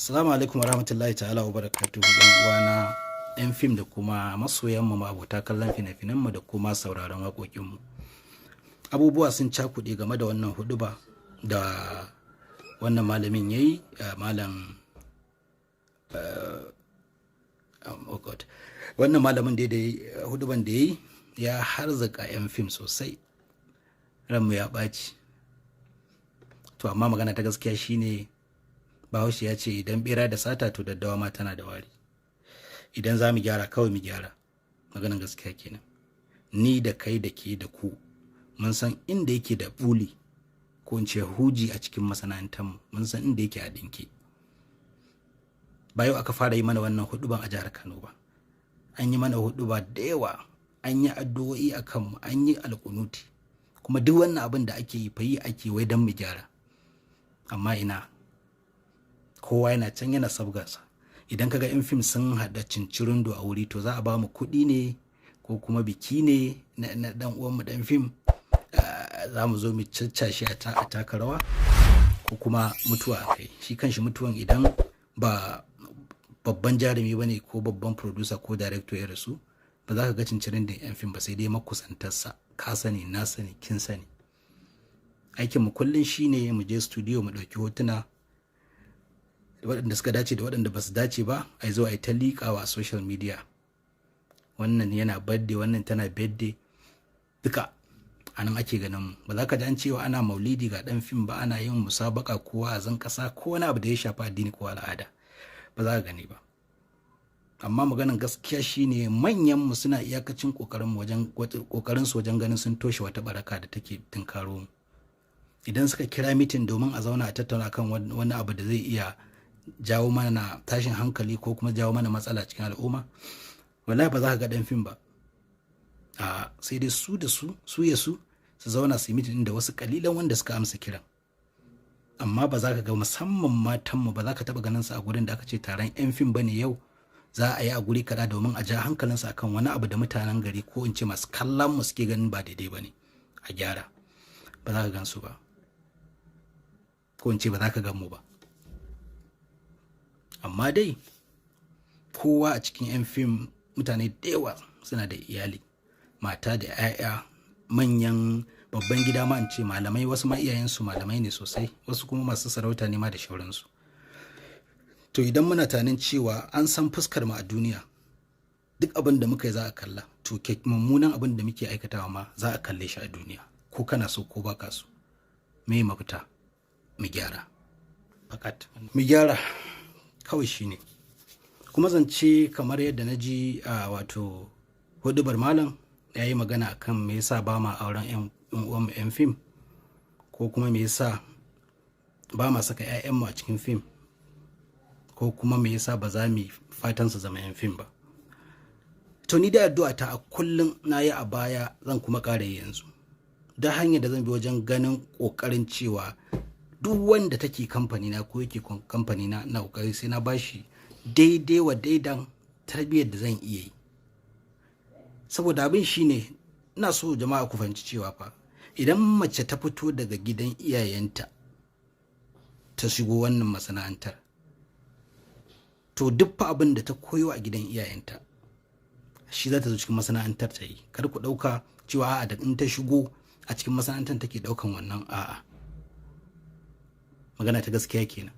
Assalamu alaikum wa rahmatullahi ta'ala wa barakatuhu, yan uwana yan fim da kuma masoyan mu, abota kallon fina-finan mu da kuma sauraron waƙoƙin mu. Abubuwa sun cakuɗe game da wannan huɗuba da wannan malamin yayi, malam, oh God. Wannan malamin da huɗuban da yayi ya harzuka yan fim sosai. Ranmu ya ɓaci. To amma magana ta gaskiya shine, Bahaushe ya ce idan bera da sata, to daddawa ma tana da wari. Idan za mu gyara, kawai mu gyara. Maganan gaskiya kenan. Ni da kai da ke da ku, mun san inda yake da buli, ko in ce huji, a cikin masana'antarmu. Mun san inda yake a ɗinke. Ba yau aka fara yi mana wannan huduban a jihar Kano ba. An yi mana huduba da yawa, an yi addu'o'i a kanmu, an yi alkunuti. Kuma duk wannan abin da ake yi fa, yi ake wai don mu gyara. Amma ina, kowa yana can yana sabgarsa. Idan kaga yan fim sun haɗa cincirindo a wuri, to za a ba mu kuɗi ne ko kuma biki ne na dan uwanmu dan fim, za mu zo mu caccashe a taka rawa, ko kuma mutuwa a kai. Shi kanshi mutuwan, idan ba babban jarumi ba ne ko babban producer ko director ya rasu, ba za ka ga cincirin da yan fim ba, sai dai makusantarsa. Ka sani, na sani, kin sani. Aikinmu kullum shine mu je studio mu ɗauki hotuna, waɗanda suka dace da waɗanda ba su dace ba, a zo a yi ta liƙawa a social media. Wannan yana birthday, wannan tana birthday, duka a nan ake ganin mu. Ba za ka ji an cewa ana maulidi ga ɗan fim ba, ana yin musabaka ko wa'azin ƙasa ko wani abu da ya shafi addini ko al'ada, ba za ka gani ba. Amma maganin gaskiya shine, manyan mu suna iyakacin kokarin wajen kokarin su wajen ganin sun toshe wata baraka da take tunkaro mu. Idan suka kira meeting domin a zauna a tattauna kan wani abu da zai iya jawo mana tashin hankali ko kuma jawo mana matsala cikin al'umma, wallahi ba za ka ga dan fim ba. A sai dai su da su, su ya su, su zauna su yi meeting da wasu kalilan wanda suka amsa kiran. Amma ba za ka ga, musamman matanmu, ba za ka taba ganin su a gurin da aka ce taron yan fim bane yau za a yi a guri kaza domin a ja hankalinsu akan wani abu da mutanen gari, ko in ce masu kallon mu, suke ganin ba daidai bane, a gyara. Ba za ka gan su ba, ko in ce ba za ka gan mu ba. Amma dai kowa a cikin 'yan fim, mutane da yawa suna da iyali, mata da 'ya'ya, manyan babban gida ma, in ce malamai, wasu ma iyayensu malamai ne sosai, wasu kuma masu sarauta ne ma da shauransu. To idan muna tunanin cewa an san fuskar mu a duniya, duk abin da muka yi za a kalla, to mummunan abin da muke aikatawa ma za a kalle shi a duniya, ko kana so ko baka so. Me mafita? Mu gyara. Fakat mu gyara kawai shine. Kuma zance kamar yadda na ji a wato hudubar malam, ya yi magana akan me yasa ba ma auren yan uwanmu yan fim, ko kuma me yasa ba ma saka 'ya'yanmu a cikin fim, ko kuma me yasa ba za mu fatan su zama yan fim ba. To ni da addu'a ta a kullum, na yi a baya, zan kuma ƙara yi yanzu, da hanyar da zan bi wajen ganin ƙoƙarin cewa duk wanda take kamfani na ko yake kamfani na, na ƙoƙari sai na bashi daidai wa daidan tarbiyyar da zan iya yi. Saboda abin shine, ina so jama'a ku fahimci cewa fa idan mace ta fito daga gidan iyayenta ta shigo wannan masana'antar, to duk fa abin da ta koyo a gidan iyayenta shi za ta zo cikin masana'antar ta yi. Kar ku ɗauka cewa a'a, da in ta shigo a cikin masana'antar take ɗaukan wannan. A'a, magana ta gaskiya kenan.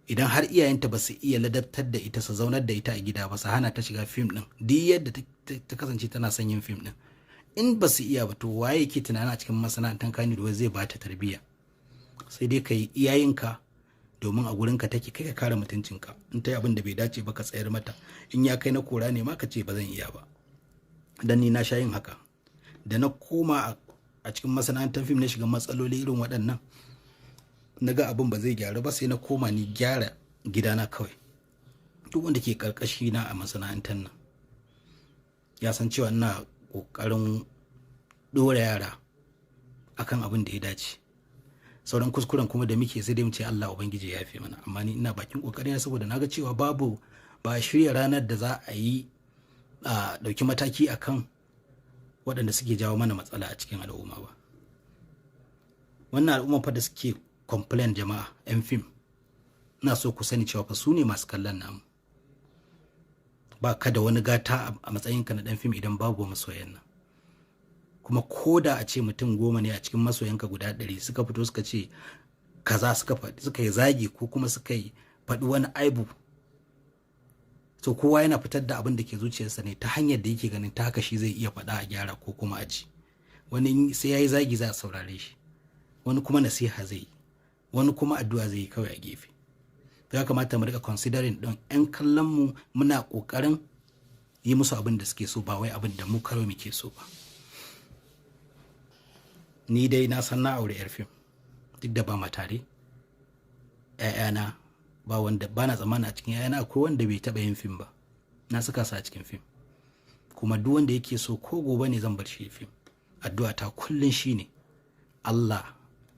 Idan har iyayenta ba su iya ladabtar da ita, su zaunar da ita a gida ba, su hana ta shiga fim din, duk yadda ta kasance tana son yin fim din, in ba su iya ba, to waye yake tunanin a cikin masana'antar Kannywood zai ba ta tarbiyya? Sai dai ka yi iyayenka, domin a gurinka take, kai ka kare mutuncinka. In ta yi abin da bai dace ba, ka tsayar mata. In ya kai na kora ne ma, ka ce ba zan iya ba. Dan ni na sha yin haka. Da na koma a cikin masana'antar fim, na shiga matsaloli irin waɗannan, na ga abin ba zai gyaru ba, sai na koma ni gyara gidana kawai. Duk wanda ke karkashi na a masana'antar nan ya san cewa ina ƙoƙarin ɗora yara akan abin da ya dace. Sauran kuskuren kuma da muke, sai dai mu ce Allah Ubangiji ya yafe mana. Amma ni ina bakin kokari na, saboda naga cewa babu, ba shirya ranar da za a yi a dauki mataki akan waɗanda suke jawo mana matsala a cikin al'umma ba. Wannan al'umma fa da suke complain, jama'a yan fim. Ina so ku sani cewa fa su ne masu kallon namu. Ba ka da wani gata a matsayinka na dan fim idan babu masoyan nan. Kuma ko da a ce mutum 10 ne a cikin masoyanka guda 100 suka fito suka ce kaza, suka faɗi, suka yi zagi ko kuma suka yi faɗi wani aibu, to kowa yana fitar da abin da ke zuciyarsa ne ta hanyar da yake ganin ta haka shi zai iya faɗa a gyara ko kuma a ji. Wani sai ya yi zagi za a saurare shi, wani kuma nasiha zai yi, wani kuma addu'a zai yi kawai a gefe. Ya kamata mu rika considering ɗin 'yan kallon mu, muna ƙoƙarin yi musu abin da suke so, ba wai abin da mu kawai muke so ba. Ni dai na san na aure 'yar fim, duk da ba ma tare. 'Ya'yana ba wanda ba na tsammani a cikin 'ya'yana akwai wanda bai taɓa yin fim ba. Na saka su a cikin fim, kuma duk wanda yake so, ko gobe ne zan bar shi fim. Addu'a ta kullun shine Allah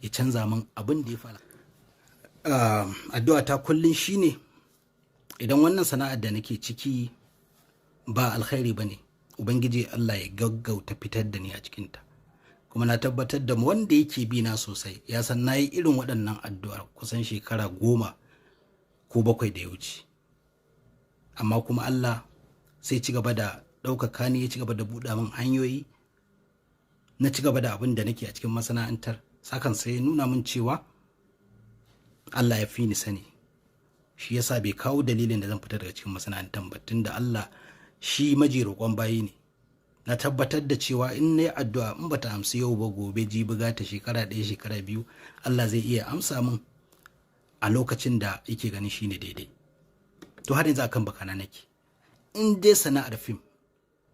ya canza min abin da ya fara. Addu'a ta kullun shine idan wannan sana'ar da nake ciki ba alkhairi ba ne, Ubangiji Allah ya gaggauta fitar da ni a cikinta. Kuma na tabbatar da wanda yake bi na sosai ya san na yi irin waɗannan addu'ar kusan shekara 10 ko 7 da ya wuce. Amma kuma Allah sai ci gaba da ɗaukaka ni, ya ci gaba da buɗe min hanyoyi, na ci gaba da abin da nake a cikin masana'antar. Sakan sai nuna min cewa Allah ya fi ni sani, shi yasa bai kawo dalilin da zan fita daga cikin masana'antar ba, tunda Allah shi maji roƙon bayi ne. Na tabbatar da cewa in na yi addu'a, in bata amsa yau ba, gobe, jibi, gata, shekara 1, shekara 2, Allah zai iya amsa min a lokacin da yake ganin shine daidai. To har yanzu akan bakana nake, in dai sana'ar fim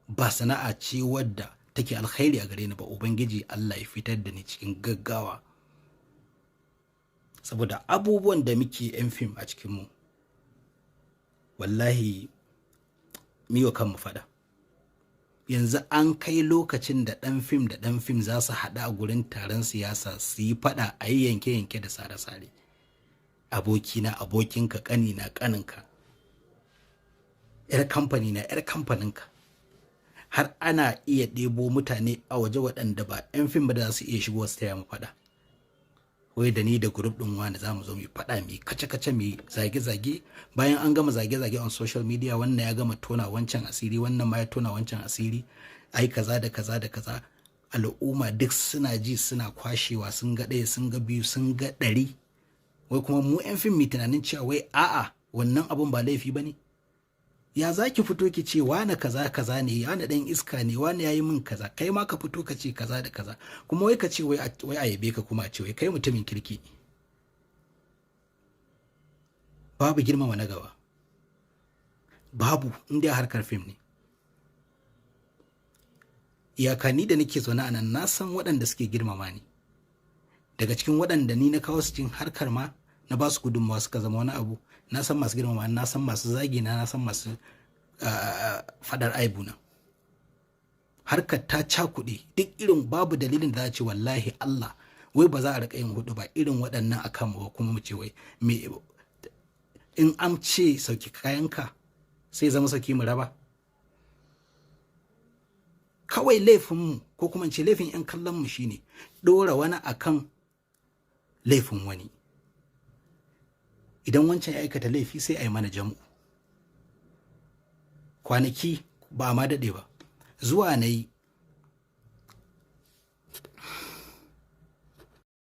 ba sana'a ce wadda take alkhairi a gare ni ba, Ubangiji Allah ya fitar da ni cikin gaggawa. Saboda abubuwan da muke 'yan fim a cikinmu, wallahi miwa kanmu fada. Yanzu an kai lokacin da ɗan fim da ɗan fim za su haɗu a gurin taron siyasa su yi faɗa, a yi yanke-yanke da sare-sare. Abokina, abokinka, ƙanina, ƙaninka, 'yar kamfani na, 'yar kamfaninka. Har ana iya ɗebo mutane a waje waɗanda ba 'yan fim ba da za su iya shigo su taya mu faɗa, wai da ni da group ɗin wani za mu zo mu faɗa, mu kace-kace, mu zage-zage. Bayan an gama zage-zage on social media, wannan ya gama tona wancan asiri, wannan ma ya tona wancan asiri, ai kaza da kaza da kaza. Al'umma duk suna ji, suna kwashewa, sun ga ɗaya, sun ga biyu, sun ga 100. Wai kuma mu 'yan fim mai tunanin cewa wai a'a, wannan abun ba laifi ba ne. Ya za ki fito ki ce wane kaza kaza ne, wane dan iska ne, wane yayi min kaza, kai ma ka fito ka ce kaza da kaza, kuma wai ka ce wai a yabe ka, kuma a ce wai kai mutumin kirki ne? Babu girmama na gaba, babu, inda harkar fim ne. Iyaka ni da nake zaune a nan, na san waɗanda suke girmama ni daga cikin waɗanda ni na kawo su cikin harkar ma, na ba su gudunmawa suka zama wani abu. Na san masu girmama, na san masu zagi na, na san masu fadar aibu na. Harkar ta cakuɗe duk irin, babu dalilin da za a ce wallahi Allah wai ba za a riƙa yin hudu ba irin waɗannan akan ba, kuma mu ce wai me in an ce sauki kayanka sai zama sauki mu raba. Kawai laifinmu, ko kuma in ce laifin 'yan kallon mu, shine ɗora wani akan laifin wani. Idan wancan ya aikata laifi, sai a yi mana jam'u. Kwanaki ba ma daɗe ba, zuwa na yi